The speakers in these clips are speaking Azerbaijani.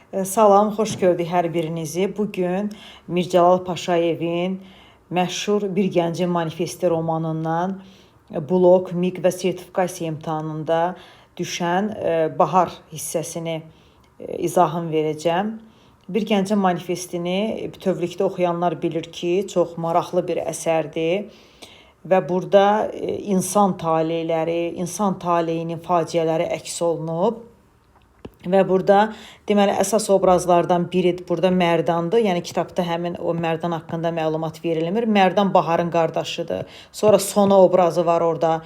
Salam, xoş gördük hər birinizi. Bu gün Mir Cəlal Paşayevin məşhur Bir Gəncin Manifesti romanından blok, MİQ və sertifikasiya imtahanında düşən bahar hissəsini izahını verəcəm. Bir Gəncin Manifestini bütövlükdə oxuyanlar bilir ki, çox maraqlı bir əsərdir. Və burada insan taleləri, insan taleyinin faciələri əks olunub. Və burada deməli əsas obrazlardan biri burada Mərdandır. Yəni kitabda həmin o Mərdan haqqında məlumat verilmir. Mərdan Baharın qardaşıdır. Sonra Sona obrazı var orada.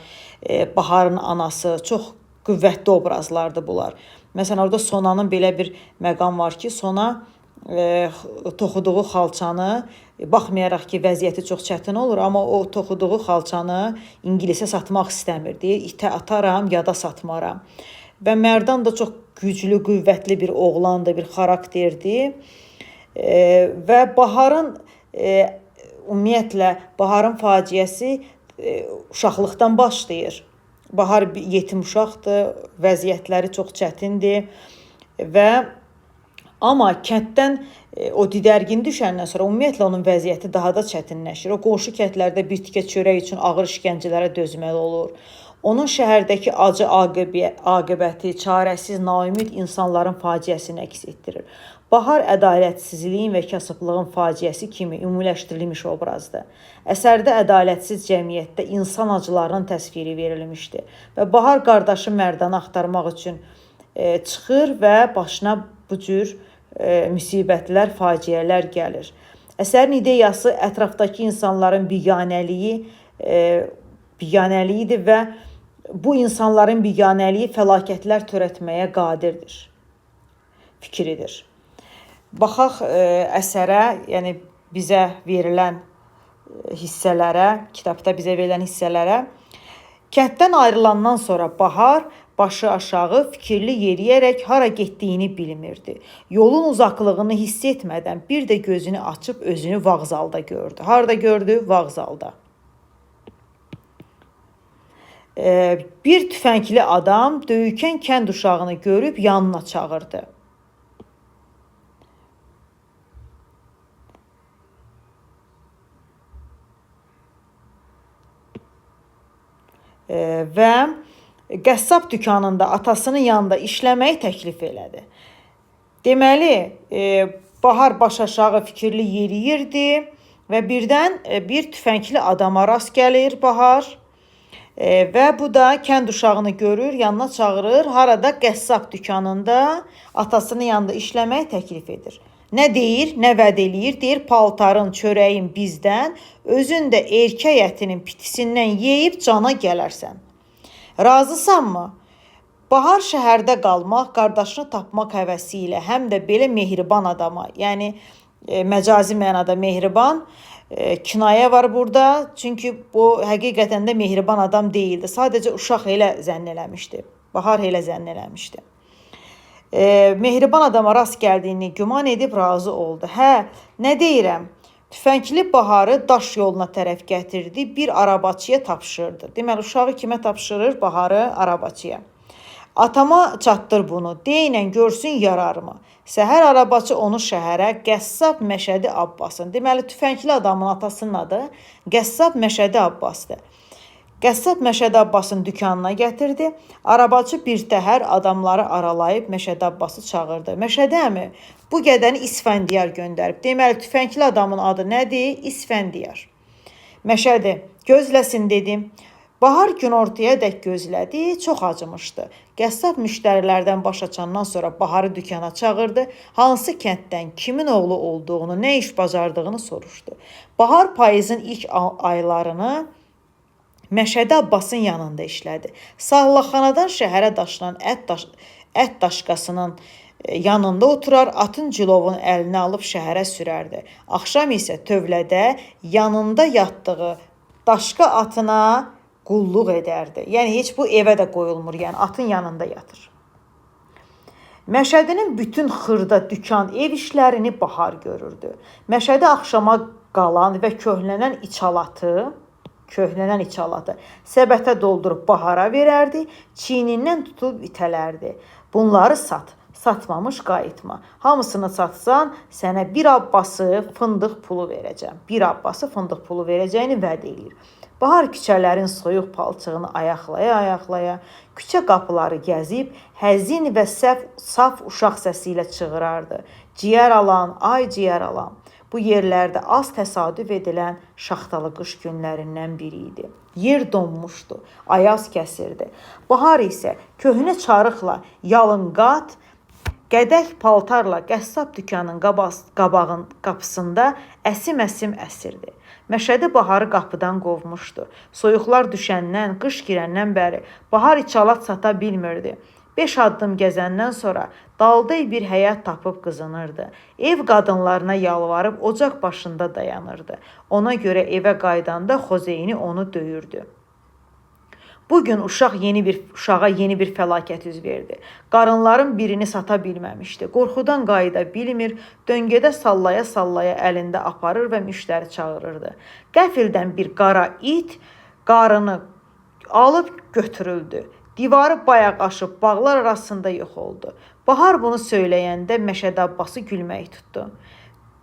Baharın anası. Çox qüvvətli obrazlardır bunlar. Məsələn orada Sonanın belə bir məqam var ki, Sona toxuduğu xalçanı baxmayaraq ki, vəziyyəti çox çətin olur, amma o toxuduğu xalçanı İngilisə satmaq istəmir. Deyir, itə ataram, yada satmaram. Və Mərdan da çox güclü, qüvvətli bir oğlandır, bir xarakterdir. Və Baharın ümumiyyətlə Baharın faciəsi uşaqlıqdan başlayır. Bahar yetim uşaqdır, vəziyyətləri çox çətindir və amma kənddən o didərgin düşəndən sonra ümumiyyətlə onun vəziyyəti daha da çətinləşir. O qonşu kəndlərdə bir tikə çörək üçün ağır işgəncələrə dözməli olur. Onun şəhərdəki acı aqibəti, çarəsiz, naümid insanların faciəsini əks etdirir. Bahar ədalətsizliyin və kasıblığın faciəsi kimi ümumiləşdirilmiş obrazdır. Əsərdə ədalətsiz cəmiyyətdə insan acılarının təsviri verilmişdir və Bahar qardaşı Mərdanı axtarmaq üçün çıxır və başına bu cür müsibətlər, faciələr gəlir. Əsərin ideyası ətrafdakı insanların biganəliyidir və bu insanların biganəliyi fəlakətlər törətməyə qadirdir fikridir. Baxaq əsərə, yəni bizə verilən hissələrə, kitabda bizə verilən hissələrə. Kənddən ayrılandan sonra Bahar başı aşağı fikirli yeriyərək hara getdiyini bilmirdi. Yolun uzaqlığını hiss etmədən bir də gözünü açıb özünü vağzalda gördü. Harda gördü? Vağzalda. Bir tüfəngli adam döyükən kənd uşağını görüb yanına çağırdı. Və qəssab dükanında atasının yanında işləməyi təklif elədi. Deməli, Bahar baş aşağı fikirli yeriyirdi və birdən bir tüfəngli adama rast gəlir Bahar. Və bu da kənd uşağını görür, yanına çağırır. Harada? Qəssab dükanında atasının yanında işləməyi təklif edir. Nə deyir, nə vəd eləyir? Deyir, paltarın, çörəyin bizdən, özün də erkək ətinin pitisindən yeyib cana gələrsən. Razısanmı? Bahar şəhərdə qalmaq, qardaşını tapmaq həvəsi ilə, həm də belə mehriban adama, yəni məcazi mənada mehriban, kinayə var burada. Çünki bu həqiqətən də mehriban adam deyildi. Sadəcə uşaq elə zənn eləmişdi. Bahar elə zənn eləmişdi. Mehriban adama rast gəldiyini güman edib razı oldu. Hə, nə deyirəm? Tüfəngli Baharı daş yoluna tərəf gətirdi, bir arabaçıya tapşırdı. Deməli, uşağı kimə tapşırır? Baharı arabaçıya. Atama çatdır bunu, deynən görsün yararmı? Səhər arabaçı onu şəhərə Qəssab Məşədi Abbasın. Deməli, tüfəngli adamın atasının adı Qəssab Məşədi Abbasdır. Qəssab Məşədi Abbasın dükanına gətirdi. Arabaçı bir təhər adamları aralayıb Məşədi Abbası çağırdı. Məşədi əmi, bu qədəni İsfəndiyar göndərib. Deməli, tüfəngli adamın adı nədir? İsfəndiyar. Məşədi, gözləsin dedim. Bahar günortaya dək gözlədi, çox acımışdı. Qəssab müştərilərdən baş açandan sonra Baharı dükana çağırdı. Hansı kənddən, kimin oğlu olduğunu, nə iş bacardığını soruşdu. Bahar payızın ilk aylarını Məşədi Abbasın yanında işlədi. Sağlaxanadan şəhərə daşınan ət daşqasının yanında oturar, atın cilovunu əlinə alıb şəhərə sürərdi. Axşam isə tövlədə yanında yatdığı daşqa atına qulluq edərdi. Yəni heç bu evə də qoyulmur, yəni atın yanında yatır. Məşədinin bütün xırda dükan, ev işlərini Bahar görürdü. Məşədi axşama qalan və köhnələn içalatı səbətə doldurub Bahara verərdi, çiynindən tutub itələrdi. Bunları sat. Satmamış qayıtma. Hamısını satsan, sənə bir abbası fındıq pulu verəcəm. Bir abbası fındıq pulu verəcəyini vəd eləyir. Bahar küçələrin soyuq palçığını ayaqlaya-ayaqlaya küçə qapıları gəzib həzin və saf uşaq səsi ilə çığırardı. Ciyər alan, ay ciyər alan. Bu yerlərdə az təsadüf edilən şaxtalı qış günlərindən biri idi. Yer donmuşdu, ayaz kəsirdi. Bahar isə köhnə çarıqla, yalınqat, qədəh paltarla qəssab dükanının qabağın qapısında əsim-əsim əsirdi. Məşədi Baharı qapıdan qovmuşdu. Soyuqlar düşəndən, qış girəndən bəri Bahar içalat sata bilmirdi. 5 addım gəzəndən sonra dalda bir həyət tapıb qızınırdı. Ev qadınlarına yalvarıb ocaq başında dayanırdı. Ona görə evə qayıdanda Xozeyni onu döyürdü. Bu gün uşağa yeni bir fəlakət üz verdi. Qarınların birini sata bilməmişdi. Qorxudan qayıda bilmir, döngədə sallaya-sallaya əlində aparır və müştəri çağırırdı. Qəfildən bir qara it qarını alıb götürüldü. Divarı bayaq aşıb bağlar arasında yox oldu. Bahar bunu söyləyəndə Məşədi Abbası gülmək tutdu.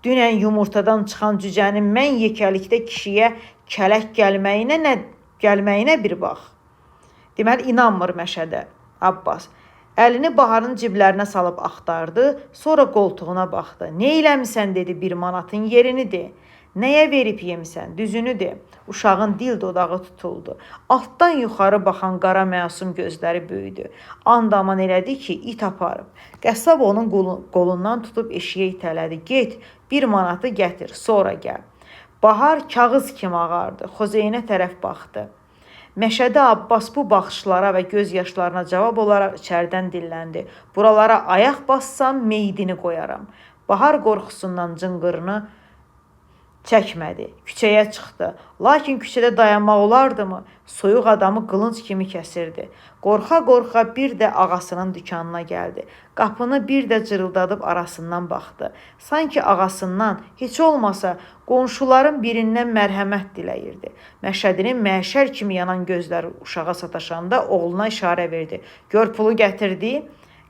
Dünən yumurtadan çıxan cücənin mən yekəlikdə kişiyə kələk gəlməyinə bir bax. Deməli, inanmır Məşədi Abbas. Əlini Baharın ciblərinə salıb axtardı, sonra qoltuğuna baxdı. Nə eləmisən, dedi, bir manatın yerini de. Nəyə verib yemisən, düzünü de. Uşağın dil dodağı tutuldu. Altdan yuxarı baxan qara məsum gözləri böyüdü. And aman elədi ki, it aparıb. Qəssab onun qolundan tutub eşiyə itələdi. Get, bir manatı gətir, sonra gəl. Bahar kağız kimi ağardı. Xozeynə tərəf baxdı. Məşədi Abbas bu baxışlara və göz yaşlarına cavab olaraq içəridən dilləndi. Buralara ayaq bassam meydini qoyaram. Bahar qorxusundan cınqırını çəkmədi. Küçəyə çıxdı. Lakin küçədə dayanmaq olardımı? Soyuq adamı qılınc kimi kəsirdi. Qorxa-qorxa bir də ağasının dükanına gəldi. Qapını bir də cırıldadıb arasından baxdı. Sanki ağasından, heç olmasa qonşuların birindən mərhəmət diləyirdi. Məşədinin məşər kimi yanan gözləri uşağa sataşanda oğluna işarə verdi. Gör pulu gətirdi.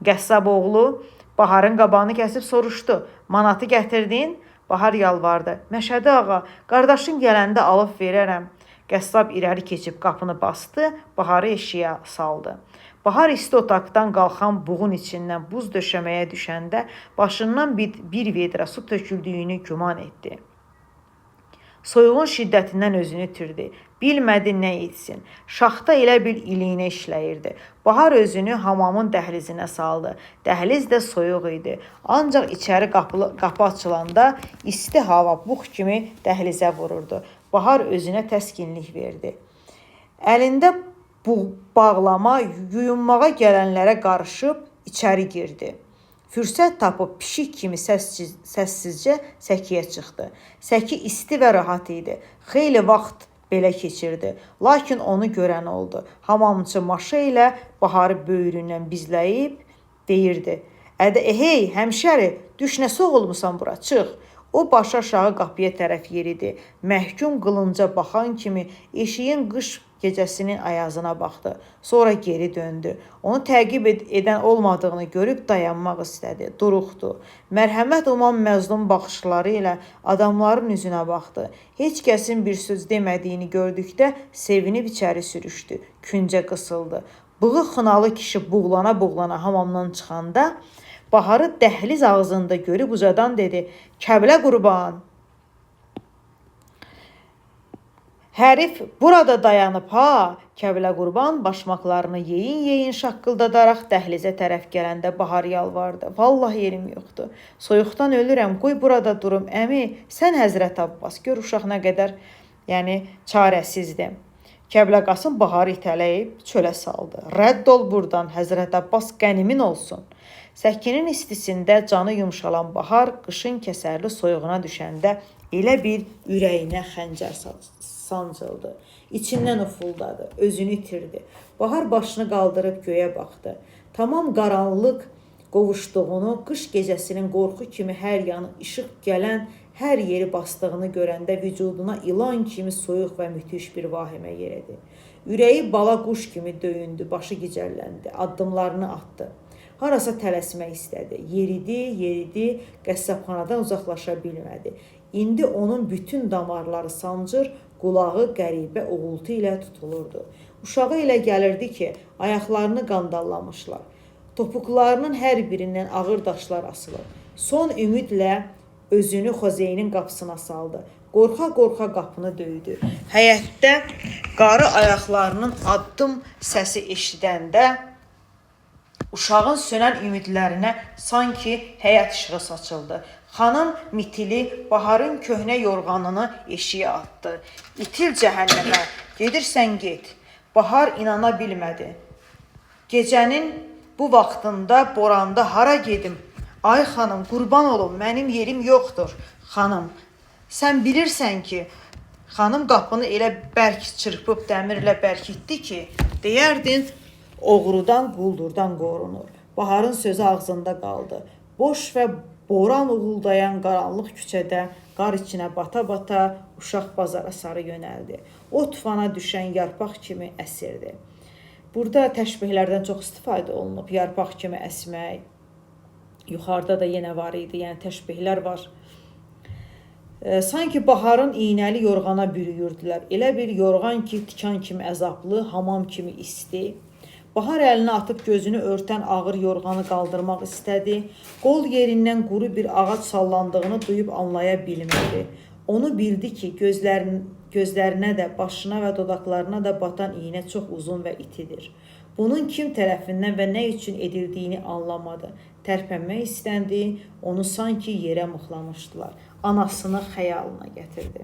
Qəssab oğlu Baharın qabağını kəsib soruşdu. Manatı gətirdin? Bahar yalvardı. Məşədi ağa, qardaşın gələndə alıb verərəm. Qəssab irəli keçib qapını bastı, Baharı eşiyə saldı. Bahar isti otaqdan qalxan buğun içindən buz döşəməyə düşəndə başından bir vedrə su töküldüyünü güman etdi. Soyuğun şiddətindən özünü itirdi. Bilmədi nə etsin. Şaxta elə bil iliyinə işləyirdi. Bahar özünü hamamın dəhlizinə saldı. Dəhliz də soyuq idi. Ancaq içəri qapı açılanda isti hava bux kimi dəhlizə vururdu. Bahar özünə təskinlik verdi. Əlində bu bağlama yuyunmağa gələnlərə qarışıb içəri girdi. Fürsət tapıb pişik kimi səssizcə səkiyə çıxdı. Səki isti və rahat idi. Xeyli vaxt belə keçirdi. Lakin onu görən oldu. Hamamçı maşa ilə Baharı böyründən bizləyib deyirdi. Ədə, hey, həmşəri, düş nə soğulmusan bura, çıx. O başı aşağı qapıya tərəf yeridi. Məhkum qılınca baxan kimi eşiyin qış gecəsinin ayazına baxdı. Sonra geri döndü. Onu təqib edən olmadığını görüb dayanmaq istədi. Duruxdu. Mərhəmət uman məzlum baxışları ilə adamların üzünə baxdı. Heç kəsin bir söz demədiyini gördükdə sevinib içəri sürüşdü. Küncə qısıldı. Bığı xınalı kişi buğlana-buğlana hamamdan çıxanda Baharı dəhliz ağzında görüb ucadan dedi: "Kəblə qurban. Hərif burada dayanıb ha." Kəblə qurban başmaqlarını yeyin-yeyin şaqqıldadaraq dəhlizə tərəf gələndə Bahar yalvardı. "Vallahi yerim yoxdur. Soyuqdan ölürəm. Qoy burada durum. Əmi, sən Həzrət Abbas, gör uşaq nə qədər, yəni çarəsizdir." Kəblə Qasım Baharı itələyib çölə saldı. "Rədd ol burdan, Həzrət Abbas qənimin olsun." Səkinin istisində canı yumşalan Bahar qışın kəsərli soyuğuna düşəndə elə bir ürəyinə xəncər sancıldı. İçindən ufuldadı, özünü itirdi. Bahar başını qaldırıb göyə baxdı. Tamam qaranlıq qovuşduğunu, qış gecəsinin qorxu kimi hər yanı işıq gələn hər yeri bastığını görəndə vücuduna ilan kimi soyuq və müthiş bir vahimə yeridi. Ürəyi bala quş kimi döyündü, başı gicəlləndi, addımlarını atdı. Harasa tələsmək istədi. Yeridi, yeridi, qəssabxanadan uzaqlaşa bilmədi. İndi onun bütün damarları sancır, qulağı qəribə uğultu ilə tutulurdu. Uşağa elə gəlirdi ki, ayaqlarını qandallamışlar. Topuqlarının hər birindən ağır daşlar asılır. Son ümidlə özünü Xozeynin qapısına saldı. Qorxa-qorxa qapını döydü. Həyətdə qarı ayaqlarının addım səsi eşidəndə uşağın sönən ümidlərinə sanki həyat işığı saçıldı. Xanım mitili Baharın köhnə yorğanını eşiyə atdı. İtil cəhənnəmə, gedirsən get. Bahar inana bilmədi. Gecənin bu vaxtında boranda hara gedim? Ay xanım, qurban olum, mənim yerim yoxdur. Xanım, sən bilirsən ki, xanım qapını elə bərk çırpıb dəmirlə bərkitdi ki, deyərdin oğrudan, quldurdan qorunur. Baharın sözü ağzında qaldı. Boş və boran uğuldayan qaranlıq küçədə qar içinə bata-bata uşaq bazara sarı yönəldi. O tufana düşən yarpaq kimi əsirdi. Burada təşbihlərdən çox istifadə olunub. Yarpaq kimi əsmək. Yuxarıda da yenə var idi. Yəni təşbihlər var. Sanki Baharın iynəli yorğana bürüyürdülər. Elə bir yorğan ki, tikan kimi əzablı, hamam kimi isti. Bahar əlini atıb gözünü örtən ağır yorğanı qaldırmaq istədi. Qol yerindən quru bir ağac sallandığını duyub anlaya bilmədi. Onu bildi ki, gözlərinə də, başına və dodaqlarına da batan iynə çox uzun və itidir. Bunun kim tərəfindən və nə üçün edildiyini anlamadı. Tərpənmək istəndi, onu sanki yerə mıxlamışdılar. Anasını xəyalına gətirdi.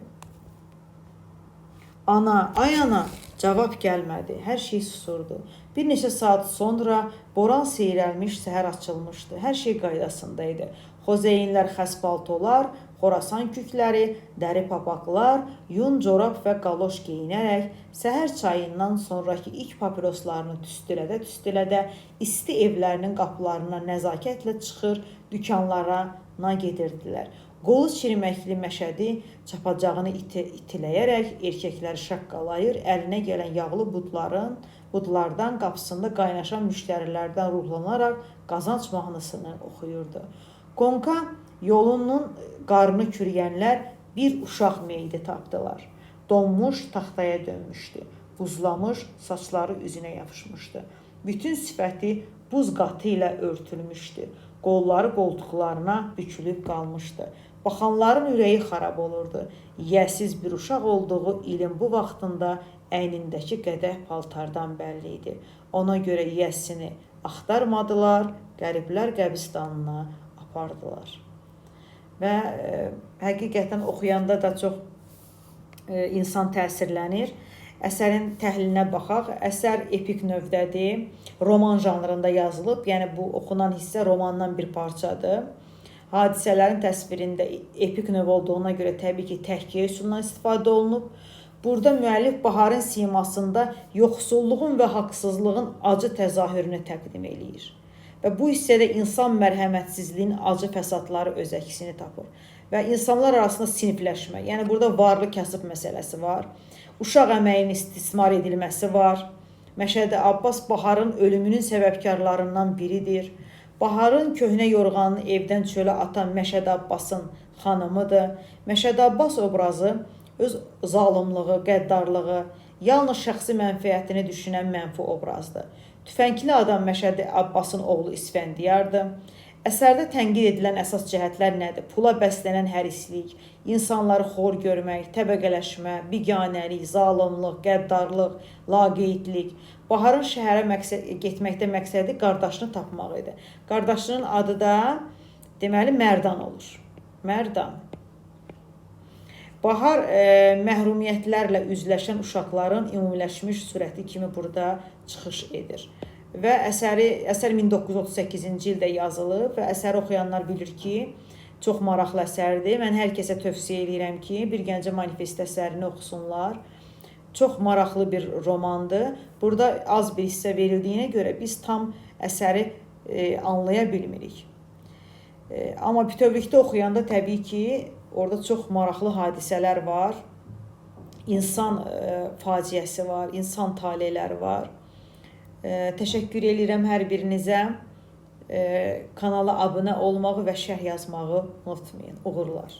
Ana, ay ana, cavab gəlmədi. Hər şey susurdu. Bir neçə saat sonra boran seyrəlmiş, səhər açılmışdı. Hər şey qaydasında idi. Xozeyinlər xəs paltolar, Xorasan kükləri, dəri papaqlar, yun corab və qaloş geyinərək səhər çayından sonrakı ilk papiroslarını tüstülədə-tüstülədə isti evlərinin qapılarına nəzakətlə çıxır, dükanlarına gedirdilər. Qolu çirməkli məşədi çapacağını itiləyərək erkəkləri şaqqalayır, əlinə gələn yağlı budlardan qapısında qaynaşan müştərilərdən ruhlanaraq qazanc mahnısını oxuyurdu. Qonka yolunun qarını kürüyənlər bir uşaq meyidi tapdılar. Donmuş taxtaya dönmüşdü. Buzlamış, saçları üzünə yapışmışdı. Bütün sifəti buz qatı ilə örtülmüşdü. Qolları qoltuqlarına bükülüb qalmışdı. Baxanların ürəyi xarab olurdu. Yiyəsiz bir uşaq olduğu ilin bu vaxtında əynindəki qədəh paltardan bəlli idi. Ona görə yiyəsini axtarmadılar, qəriblər qəbristanına apardılar. Və həqiqətən oxuyanda da çox insan təsirlənir. Əsərin təhlilinə baxaq. Əsər epik növdədir. Roman janrında yazılıb. Yəni bu oxunan hissə romandan bir parçadır. Hadisələrin təsvirində epik növ olduğuna görə təbii ki, təhkiyə üsulundan istifadə olunub. Burada müəllif Baharın simasında yoxsulluğun və haqsızlığın acı təzahürünü təqdim eləyir. Və bu hissədə insan mərhəmətsizliyinin acı fəsadları öz əksini tapır. Və insanlar arasında sinifləşmə, yəni burada varlı kasıb məsələsi var. Uşaq əməyinin istismar edilməsi var. Məşədi Abbas Baharın ölümünün səbəbkarlarından biridir. Baharın köhnə yorğanını evdən çölə atan Məşədi Abbasın xanımıdır. Məşədi Abbas obrazı öz zalımlığı, qəddarlığı, yalnız şəxsi mənfəətini düşünən mənfi obrazdır. Tüfəngli adam Məşədi Abbasın oğlu İsfəndiyardır. Əsərdə tənqid edilən əsas cəhətlər nədir? Pula bəslənən hərislik, insanları xor görmək, təbəqələşmə, biganəlik, zalımlıq, qəddarlıq, laqeydlik. Baharın şəhərə getməkdə məqsədi qardaşını tapmaq idi. Qardaşının adı da deməli Mərdan olur. Mərdan. Bahar məhrumiyyətlərlə üzləşən uşaqların ümumiləşmiş surəti kimi burada çıxış edir. Və əsər 1938-ci ildə yazılıb və əsəri oxuyanlar bilir ki, çox maraqlı əsərdir. Mən hər kəsə tövsiyə eləyirəm ki, Bir Gəncə Manifest əsərini oxusunlar. Çox maraqlı bir romandır. Burada az bir hissə verildiyinə görə biz tam əsəri anlaya bilmirik. Amma bütövlükdə oxuyanda təbii ki, orada çox maraqlı hadisələr var. İnsan faciəsi var, insan taleləri var. Təşəkkür eləyirəm hər birinizə. Kanala abunə olmağı və şərh yazmağı unutmayın. Uğurlar.